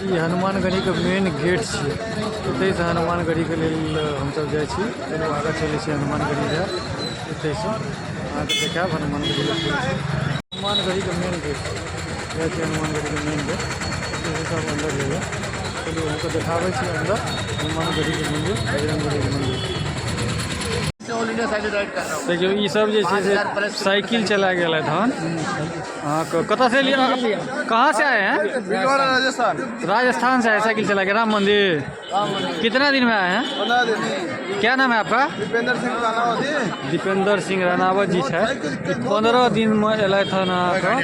ई हनुमानगढ़ीके मेन gate छियै। एतहिसँ हनुमानगढ़ीके लेल हमसभ जाइ छी। चलू, आगाँ चलै छी। हनुमानगढ़ी जायब एतहिसँ, अहाँके देखायब हनुमानगढ़ीके पुल छै। हनुमानगढ़ीके मेन गेट जाइ छी। हनुमानगढ़ीके मेन गेट, एतहिसँ सब अन्दर जाइए। चलू, अहाँके देखाबै छी अन्दर हनुमानगढ़ीके मंदिर, बजरंगबलीके मंदिर। ऑल इंडिया साइकिल राइड कर रहा हूँ। देखियौ, ई सब जे छै से साइकिल चला गेलथि हन। अहाँके कतऽ से एलियै? कहाँ से आए हैं? भिलवाड़ा, राजस्थान। राजस्थान से आए साइकिल चला के राम मंदिर। कितना दिन में आए हैं? 15 दिन। क्या नाम है आपका? दीपेंद्र सिंह राणावत। दीपेंद्र सिंह राणावत जी छै। 15 दिनमे एलथि हन अहाँके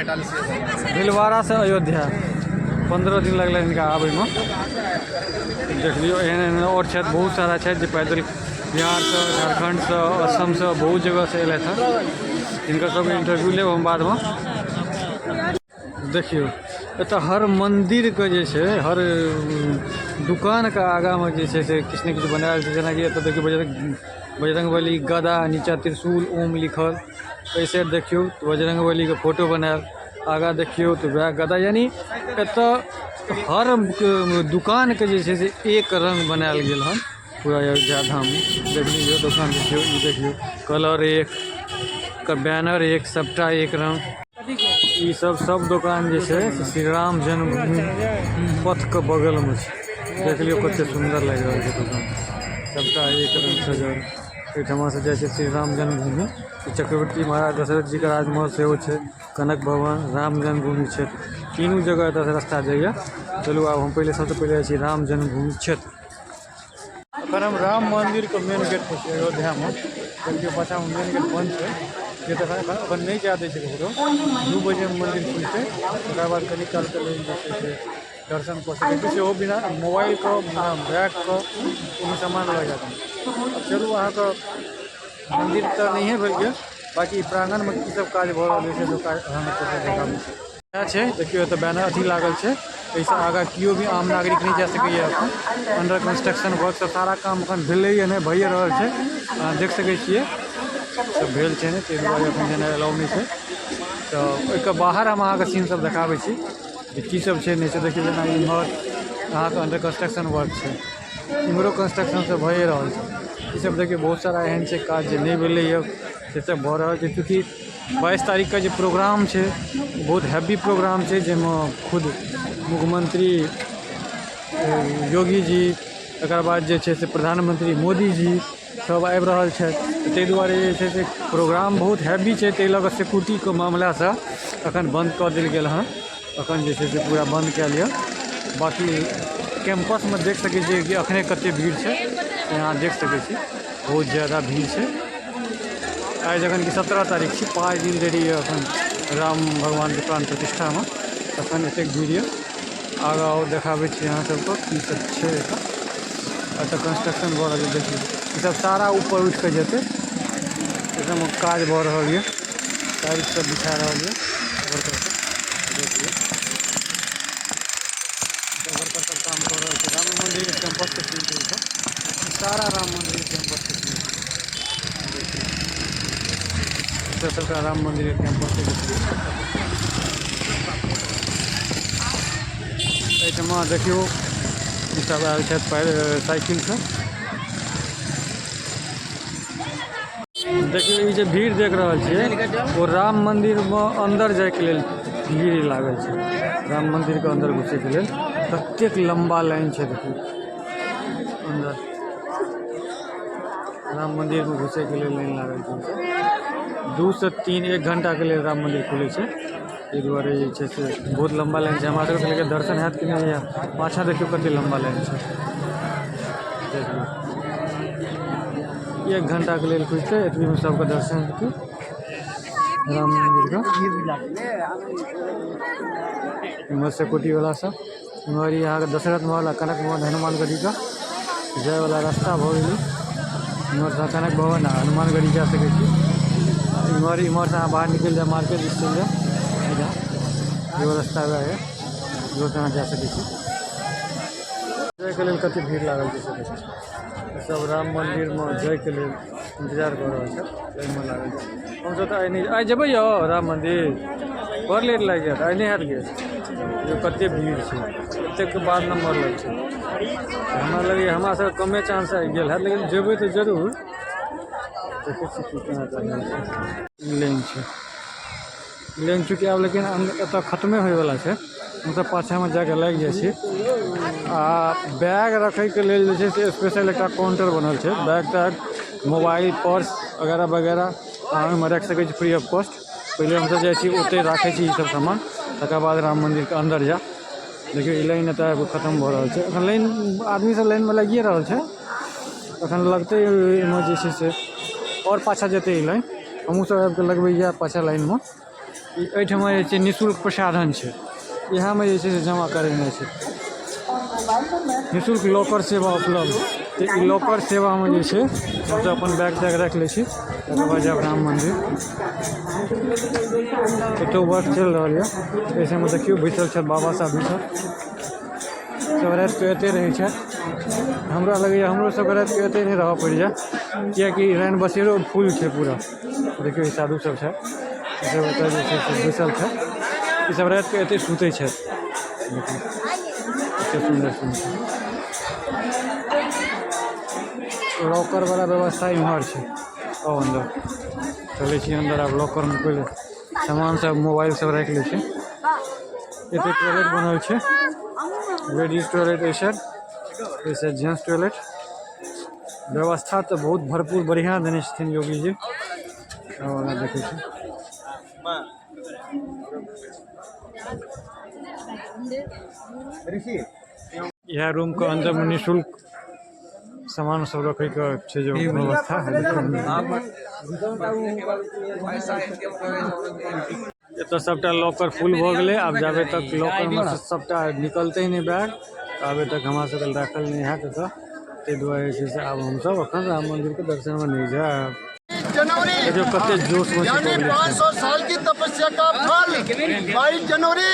भीलवाड़ासँ अयोध्या। 15 दिन लगलै हिनका आबैमे। देख लियौ, एहन एहन आओर छथि, बहुत सारा छथि जे पैदल बिहारसँ, झारखण्डसँ, असमसँ, बहुत जगहसँ एलथि हन। हिनकर सबके इंटरव्यू लेब हम बादमे। देखियौ, एतऽ हर मन्दिरके जे छै, हर दुकानके आगाँमे जे छै से किछु ने किछु बनायल छै। जेनाकि एतऽ देखियौ, बजरंग बली, गदा, नीचा त्रिशूल, ओम लिखल। एहि साइड देखियौ तऽ बजरंग बलीके फोटो बनायल। आगाँ देखियौ तऽ वएह गदा। यानी एतऽ हर दुकानके जे छै से एक रङ्ग बनायल गेल हन पूरा अयोध्या धाममे। देख लियौ, दोकान देखियौ, ई देखियौ, कलर एक, बैनर एक, सबटा एक रङ्ग। ई सब सब दोकान जे छै से श्री राम जन्मभूमि पथके बगलमे छै। देख लियौ, कते सुन्दर लागि रहल छै दोकान, सबटा एक रङ्ग सजल। एहिठमा से जाइ छै श्री राम जन्मभूमि। ई चक्रवर्ती महाराज दशरथ जीके राजमहल सेहो छै। कनक भवन, राम जन्मभूमि क्षेत्र, तीनू जगह एतऽसँ रास्ता जाइए। चलू, आब हम पहिले, सबसँ पहिले जाइ छी राम जन्मभूमि क्षेत्र। एखन हम राम मन्दिरके मेन गेट पर छी अयोध्यामे। देखियौ, पाछाँमे मेन गेट बंद छै। गेट एखन एखन नहि जाय दै छै ककरो। 2 बजेमे मन्दिर खुलतै, तकर बाद कनी कालके लेल जे छै से दर्शन कऽ सकै छी, सेहो बिना मोबाइलके, बिना बैगके, कोनो सामान लऽ जाके। चलू, अहाँके मन्दिर तऽ नहिए भेल गेल, बाँकी प्राङ्गणमे की सब काज भऽ रहल छै से काज अहाँके देखाबै छी। इएह छै, देखियौ, एतऽ बैनर अथी लागल छै। एहिसँ आगाँ केओ भी आम नागरिक नहि जा सकैए। एखन अंडर कंस्ट्रक्शन वर्क सब सारा काम एखन भेलैए नहि, भइए रहल छै। अहाँ देख सकै छियै, सब भेल छै नहि, ताहि दुआरे एखन जेनाइ अलाउ नहि छै। तऽ ओहिके बाहर हम अहाँके सीन सब देखाबै छी जे की सब छै, नहि छै। देखियौ, जेना इम्हर अहाँके अंडर कंस्ट्रक्शन वर्क छै, इम्हरो कंस्ट्रक्शन सब भइए रहल छै। ई सब देखियौ, बहुत सारा एहन छै काज जे नहि भेलैए, से सब भऽ रहल छै। चूँकि 22 तारीखके जे प्रोग्राम छै, बहुत हैवी प्रोग्राम छै, जाहिमे खुद मुख्यमंत्री योगी जी, तकर बाद जे छै से प्रधानमंत्री मोदी जी सब आबि रहल छथि। ताहि दुआरे जे छै से प्रोग्राम बहुत हैवी छै। ताहि लऽ कऽ सिक्योरिटीके मामलासँ एखन बन्द कऽ देल गेल हँ। एखन जे छै से पूरा बन्द कयल यऽ। बाँकी कैम्पसमे देख सकै छियै कि अखने कते भीड़ छै, से अहाँ देख सकै छी। बहुत ज्यादा भीड़ छै आइ, जखन कि 17 तारीख छी। 5 दिन देरी यऽ एखन राम भगवानके प्राण प्रतिष्ठामे, तखन एतेक भीड़ यऽ। आगाँ आओर देखाबै छी अहाँ सबके की सब छै एतऽ। एतऽ कंस्ट्रक्शन भऽ रहल छै। देखियौ, ई सब सारा ऊपर उठि कऽ जेतै। एकदम काज भऽ रहल यऽ, टाइल्स सब बिछा रहल यऽ वर्कर सब। देखियौ, सब वर्कर सब काम कऽ रहल छै। राम मन्दिर कैंपस के सीन छै ई सब। ई सारा राम मन्दिर कैंपस के सीन छै। देखियौ, एतऽ सबटा राम मन्दिर के कैंपस के देखियौ। एहिठमा देखियौ, ई सब आयल छथि साइकिलसँ। देखियौ, ई जे भीड़ देख रहल छियै, ओ राम मन्दिरमे अन्दर जायके लेल भीड़ लागल छै। राम मन्दिरके अन्दर घुसैके लेल कतेक लम्बा लाइन छै, देखियौ। अन्दर राम मन्दिरमे घुसैके लेल लाइन लागल छै। 2 से 3, एक घंटाके लेल राम मन्दिर खुलै छै। ताहि दुआरे जे छै से बहुत लम्बा लाइन छै। हमरा सबके लेकिन दर्शन हैत कि नहि हैत? पाछाँ देखियौ, कते लम्बा लाइन छै। देखियौ, एक घंटाके लेल खुजतै, एतबीमे सबके दर्शन हेतै राम मन्दिरके। इम्हर सिक्योरिटी वाला सब। इम्हर ई अहाँके दशरथ महल आ कनक भवन, हनुमानगढ़ीके जायवला रास्ता भऽ गेलै। इम्हरसँ कनक भवन आ हनुमानगढ़ी जा सकै छी। इम्हर इम्हरसँ अहाँ बाहर निकलि जायब, मार्केट दिस चलि जायब सीधा। इहो रास्ता वएह यऽ, इहोसँ अहाँ जा सकै छी। जायके लेल कते भीड़ लागल छै से देखियौ। सब राम मन्दिरमे जायके लेल इन्तजार कऽ रहल छै, लाइनमे लागल छै। हमसब तऽ आइ नहि, आइ जेबै यौ राम मन्दिर? बड़ लेट लागि जायत, आइ नहि हैत गेल। देखियौ, कते भीड़ छै। एतेकके बाद नंबर लगै छै। हमरा लगैए हमरा सबके कमे चांस आबि गेल हैत, लेकिन जेबै तऽ जरूर। देखै छी की केना चल छै। लाइन छै, लाइन चूँकि आब लेकिन एतऽ खत्मे होइवला छै। हमसब पाछाँमे जाके लागि जाइ छी। आ बैग रखैके लेल जे छै से स्पेशल एकटा काउंटर बनल छै। बैग तैग, मोबाइल, पर्स वगैरह वगैरह अहाँ ओहिमे राखि सकै छी फ्री ऑफ कॉस्ट। पहिले हमसब जाइ छी, ओतहि राखै छी ईसब सामान, तकर बाद राम मन्दिरके अन्दर जायब। देखियौ, ई लाइन एतऽ आबिकऽ खतम भऽ रहल छै। एखन लाइन आदमी सब लाइनमे लागिए रहल छै। एखन लगतै एहिमे जे छै से आओर पाछाँ जेतै ई लाइन। हमहूँ सब आबिकऽ लगबै इएह पाछाँ लाइनमे। ई एहिठमा जे छै निःशुल्क प्रसाधन छै। इएहमे जे छै से जमा करेनाइ छै। निःशुल्क लॉकर सेवा उपलब्ध। तऽ ई लॉकर सेवामे जे छै हमसब अपन बैग तैग राखि लै छी, तकर बाद जायब राम मन्दिर। एतौ वर्क चलि रहल यऽ। एहि सबमे देखियौ, बैसल छथि बाबा साधु सब। सब रातिके एतै रहै छथि। हमरा लगैए हमरो सबके रातिके एतै नहि रहऽ पड़ि जाय, किएकि रैन बसेरो फुल छै पूरा। देखियौ, ई साधु सब छथि। ई सब एतऽ जे छै से बैसल छथि। ई सब रातिके एतै सुतै छथि। देखियौ, कते सुन्दर सुन्दर लॉकर वाला व्यवस्था इम्हर छै। आउ, अन्दर चलै छी। अन्दर आब लॉकरमे पहिले सामान सब, मोबाइल सब राखि लै छै। एते टॉयलेट बनल छै, लेडीज टॉयलेट एहि साइड, एहि साइड जेंट्स टॉयलेट। व्यवस्था तऽ बहुत भरपूर बढ़िआँ देने छथिन योगी जी। आब आगाँ देखै छी। इएह रूमके अन्दरमे निःशुल्क सामान सब रखैके छै जे व्यवस्था। एतऽ सबटा लॉकर फुल भऽ गेलै। आब जाबे तक लॉकरमे से सबटा निकलतै नहि बैग, ताबे तक हमरा सबके राखल नहि हैत एतऽ। ताहि दुआरे जे छै से आब हमसब एखन राम मन्दिरके दर्शनमे नहि जायब। जनवरी देखियौ, कते जोशमे छै यानी पब्लिक। 500 साल की तपस्या का फल, 22 जनवरी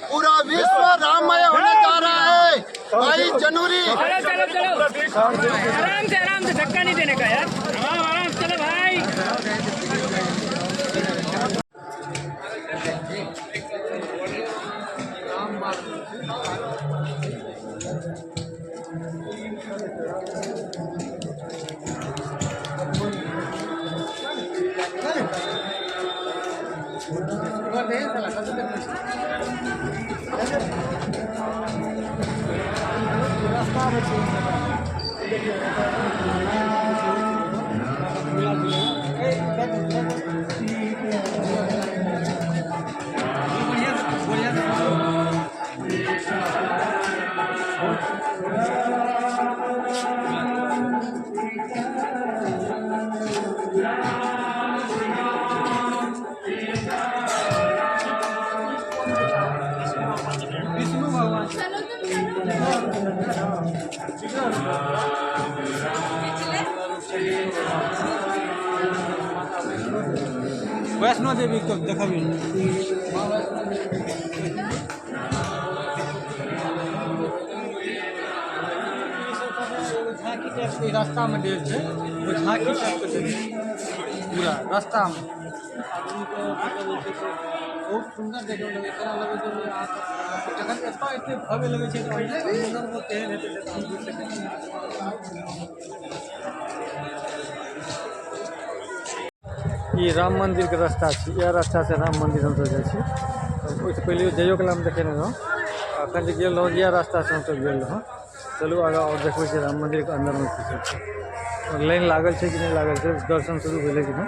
पूरा विश्व राममय होने जा रहा है। 22 जनवरी। चलो चलो चलो, आराम से, आराम से, धक्का नहीं देने का यार। आराम आराम, चलो भाई। चलो, तुम चलो। वैष्णो देवी के देखबी। झाँकी टाइपके रास्तामे देल छै। ओ झाँकी टाइपके देल छै पूरा रास्तामे। आदमीके मतलब जे छै से बहुत सुन्दर देखैमे लगै छै। एना लगै छै जे अहाँके जखन एतऽ एते भव्य लगै छै, तऽ अन्दरमे केहन हेतै से तऽ हम बुझि सकै छी। ई राम मंदिर के रास्ता छी। इएह रास्ता से राम मंदिर हमसब जाइ छी। ओहिसँ पहिले जाइयो कालमे देखेने रहौं। अखन जे गेल रहौं, इएह रास्ता से हमसब गेल रहौं। चलू आगाँ आओर देखबै छी राम मंदिर के अन्दरमे की सब छै, लाइन लागल छै कि नहि लागल छै, दर्शन शुरू भेलै कि नहि।